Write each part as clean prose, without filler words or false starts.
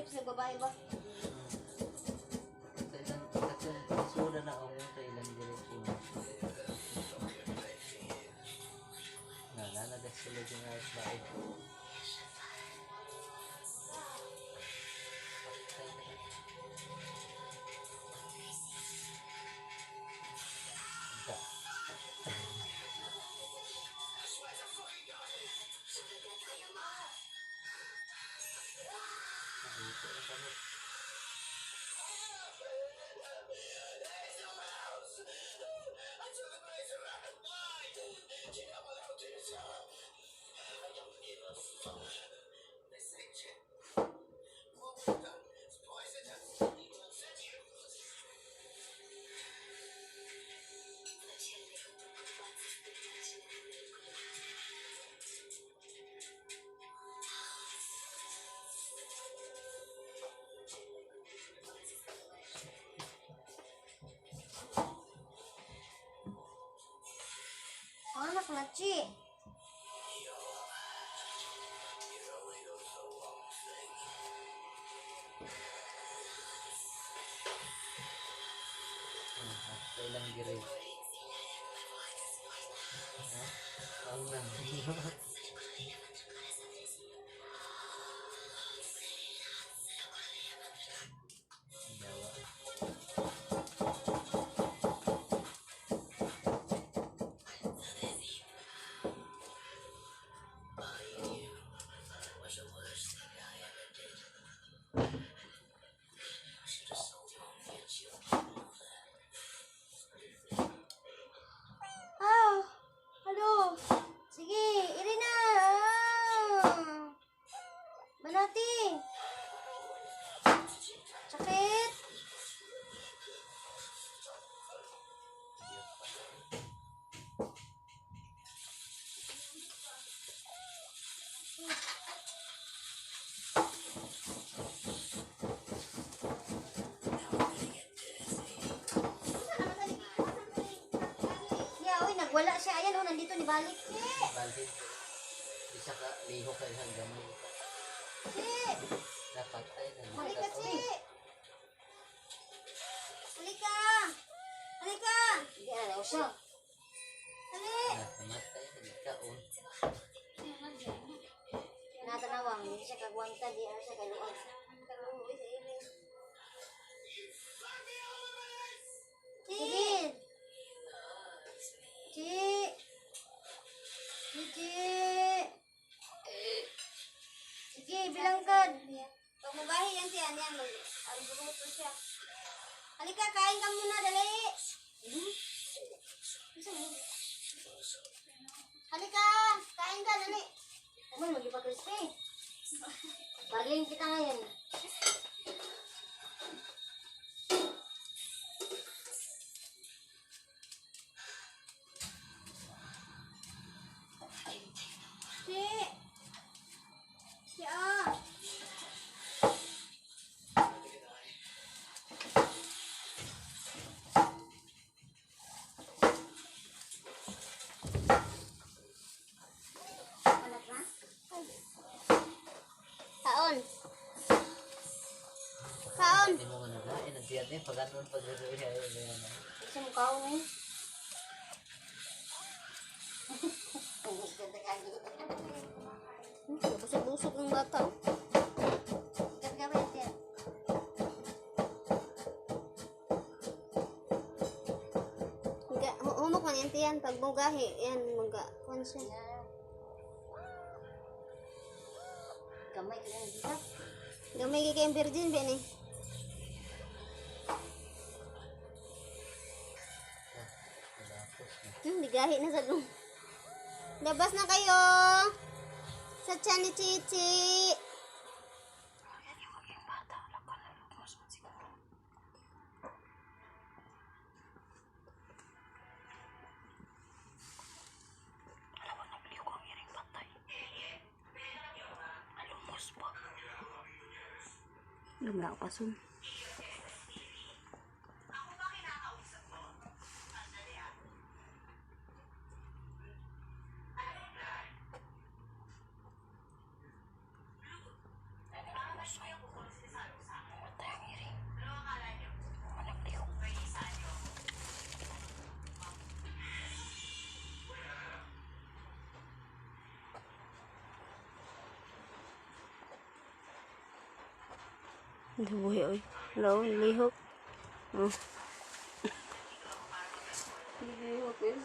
Sa babae ba? Sa ilang katong suda na ako sa ilang direksyon. Nalalagas sila yung ayos ba eh. Da. Nakita ang kamot. Anak na, Chi. Ah, sa ilang gire. Ha? Ang nang. Dawa. Ah, hello. Sige, Irina. Ah. Banati. Sakit. Yeah, oy, nagwala siya. Ayan, oh, nandito ni balik. Chi! Balhin. Isa ka liho ka isang gamay. Chi! Dapat ay Halika, nandito. Chi! Halika! Halika! Hindi na daw siya. Hali! Namatay nagkaon. Natanawang, hindi siya kagwanta, di na siya kaluag. Chi! Chi! Chi, Chi! Sige, bilangkad. Pag mugahi yan siya, yan, mag-alboroto siya. Halika, kain ka muna, dali! Hmm? Halika! Kain ka, dali! Umoy, mag-ipa-crispy. Barlin kita ngayon. Si! Si ah! Anak na? Kaon. Kaon. Hindi mo nga naglain. Nagtiyat niya. Pag anon pag Gusto mo kaon eh? Busog-busog ng bata. Oh. Humok man yan tiyan pag mugahi yan maga kuan siya. Gamay ka lang dito. Gamay kay kayong virgin ba ni? Digahi na sa dong. Labas na kayo. Sa tiyan ni Chichi. Lumra ko pasun. Buhi oy. Hello, lihok. Oh. Lihok eh.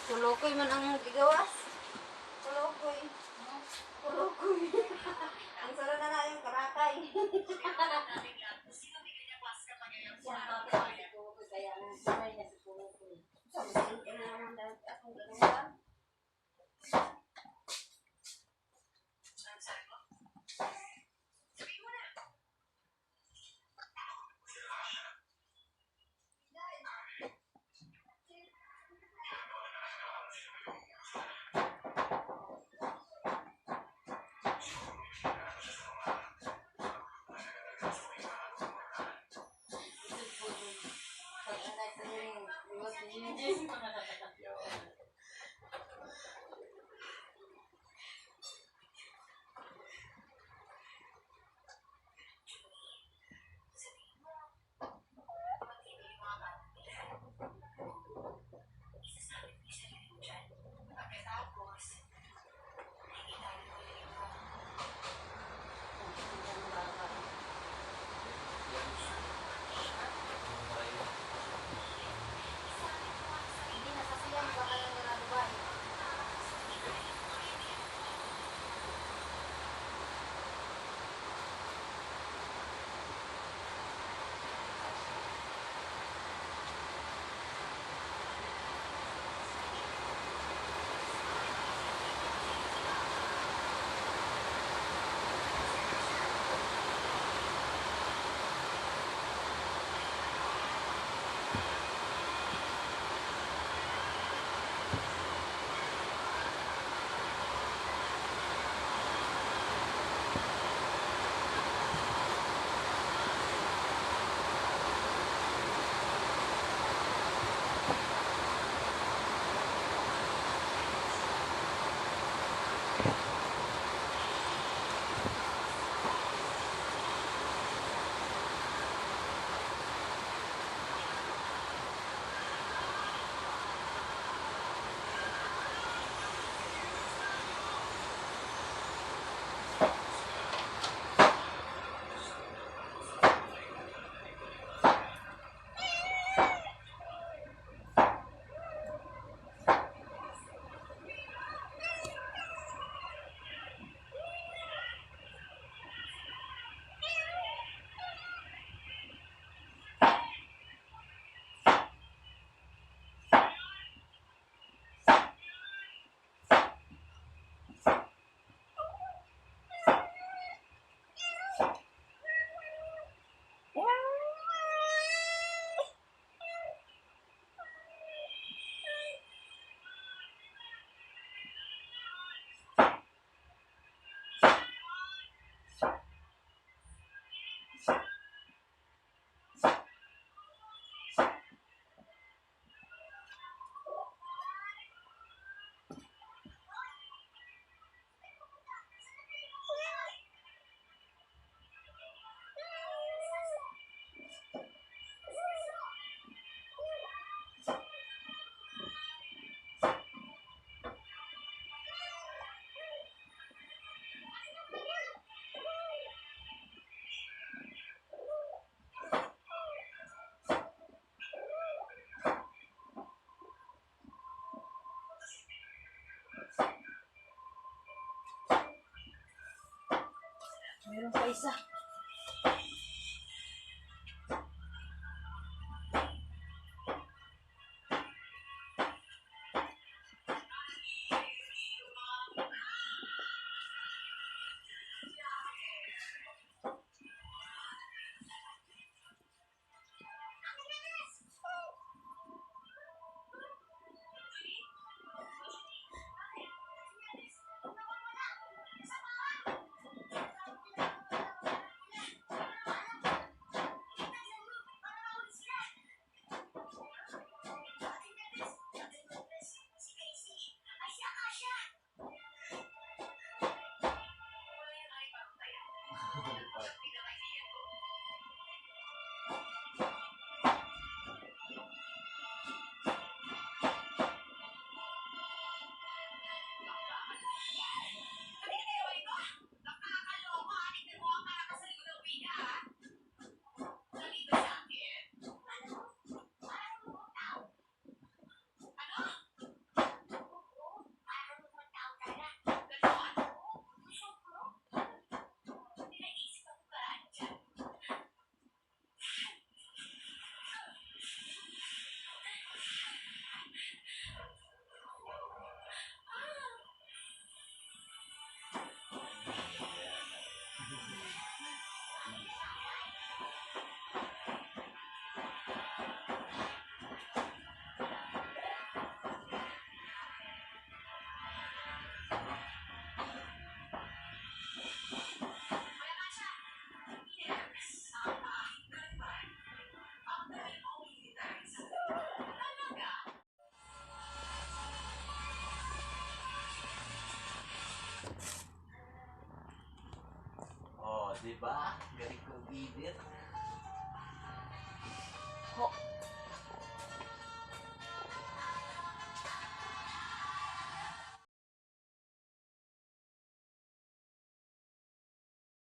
Kulukoy man ang gigawas. Kulukoy. Kulukoy. Ang sarap na na yung karakay. Hindi nasasiyan baka yung naraduban. Meron pa isa. O, di ba? Galing kong edit. Ho.